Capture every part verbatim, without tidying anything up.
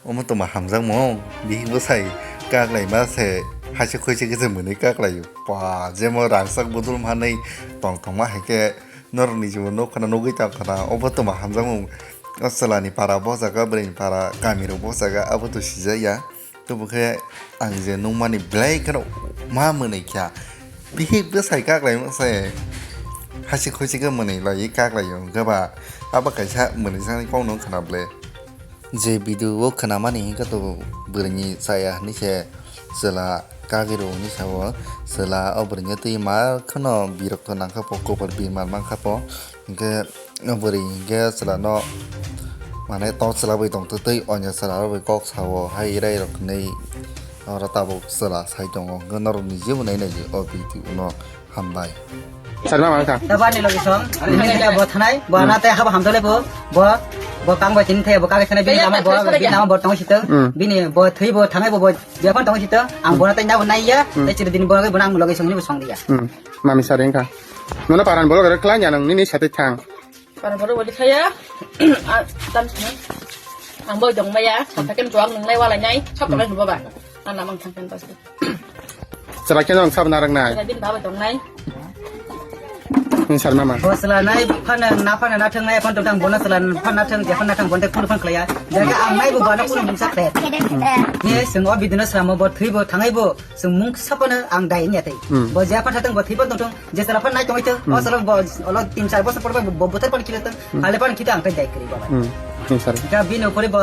Omo tongma hamjakmung, bihik bwsai kaklaima se, haise khuise khe se mwnwi kaklaio. Pa, jemo rangchak budul manwi tongthokma hai khe norokni jibo nuk khna nugwi tong khna, obo tongma hamjakmung. O chwlani para bo jaga, bwrwini para, kamirok bo jaga, abo to sijak ya. Tobokhe ang je nukmani belai kheno ma mwnwi kha. Bihik bwsai kaklaima se, haise khuise khe mwnwi laiwi kaklaio hwnkhe ba, abo kaisa mwnwi jaknai kokno wngkha na ble. Je video o khwnamani hwnkhe to bwrwini chaya hinwi se chwla kagwi rw hinwi sao. Chwla o bwrwini twi ma kheno birok to nangkha po, kopor bimar mankha po. Hwnkhe o bwrwi hwnkhe chwlano mane tor chwla bai tongtwtwi onya chwla rok bai kok sao hai rai rok hinwi oro tabuk chwla sai tongo. Hwnkhe norok nije bo nai naidi o video no. Hambai. Sarma mangkha. Tabani logi song, ani kaya bo thanai, bo ana te haba hamdole bo, bo, bo kang bai tin the, bo kang thanai bini lama bo, bini lama bo tong sito, Mm. bini bo thui bo thangai bo, bo, dia phan tong sito, ang bo na tai na bo nai ya, Mm. tai chiri din bo bo nang logi song ni bo song dia. Hmm. Mami sari wngkha. Nono paran bolok rek khlai ya nang nini sate thang. Para boro boli khaya. Ah, tam sini. Ang boy dong maya, sampai kan tuang nang lai walai nai, sab tolai nuba ba. Ana mang thang kan pasti. Chara khe nang sab narang nai. Bin baba dong nai. Ni sar mama. Bo sela nai, phana na phana na thang nai, phana tang bona sela phana thang, je phana thang bonte kul phan khlaya. Jaga ang nai bo bana kul mungsa khlaya. Ye sing o bidino sela mo bo thui bo thangai bo, sing mung sapana ang dai nya tai. Hmm. Bo je phana thang bo thui bo tong thang, je sela phana nai tong thang, o Hmm. sela bo olo tin char bosor por bo bo butar pan khile tang, Hmm. hale pan khita ang tai dai kri baba. Hmm. Ni sar. Ja bini upore bo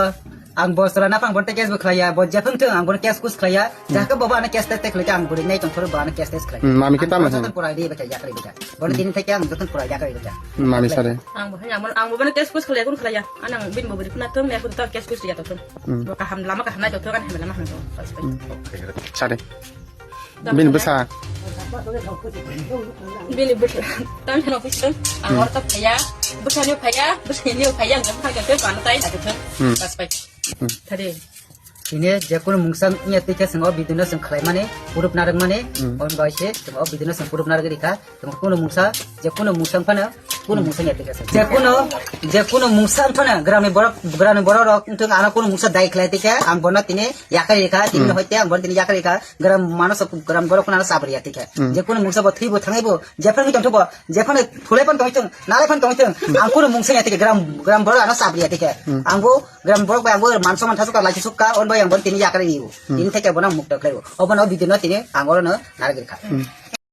Ang bo sela naphang bo tei case bo khlaiya, bo jephang thung ang bono case kus khlaiya, Hmm. jaka bobo ano case tei tei khlaiya ang buri nai tong thoro bo ano case tei khlaiya. Hmm, mami kita Ang mah. Joton purai di bacha yakri bacha. Bono Hmm. tini theke ang joton purai yakri bacha. Hmm, mami sare. Ang bo ang bo bono case kus khlaiya kun khlaiya. Anang bin bo buri kuna thung ne kun to case kus ya to thung. Hmm. Bo kaham lama kaham nai to thung kan ham lama ham to. Hmm. Sare. Bini bwsa. Bini bwsa. Tam jano bwsa. Ang Hmm. orta phaya. Bwsa ni phaya. Bwsa ni phaya. Ang phaya. Ang phaya. Hmm. Bas pai. Hmm. Thade. Ini jekunu mungsa wngya twi khe chwng o video no chwng khlai mani, proof narwk mani, Hmm. on bai se chwng o video no chwng proof narwk rikha. Tamo kuno mungsa, je kuno mungsa wngphano, kuno mungsa ya twi khe chwng. Je kuno, je kuno mungsa wngphano, gramni borok, gramni borok rok wngthung ano kuno mungsa dai khlai twi khe, ang bono tini yakarwi rikha, tini Hmm. hoite ang bono tini yakarwi rikha, gram mano sok, gram borok phano ano sabri ya twi khe. Hmm. Je kuno mungsa bo thwi bo thangwi bo, jephano tongthu bo, jephano thulai phano tongwi thung, nalai phano tongwi thung, ang kuno mungsa ya twi khe, gram, gram borok ano sabri ya twi khe. Hmm. Ang bo Gram borok bai ang bo man soman thasuk ka lai suk ka, on bai ang bo tini yakar iu. Hmm. Tini theke bo nang mukta khlai bo. Obo no video no tini ang oro no nargir kha. Hmm.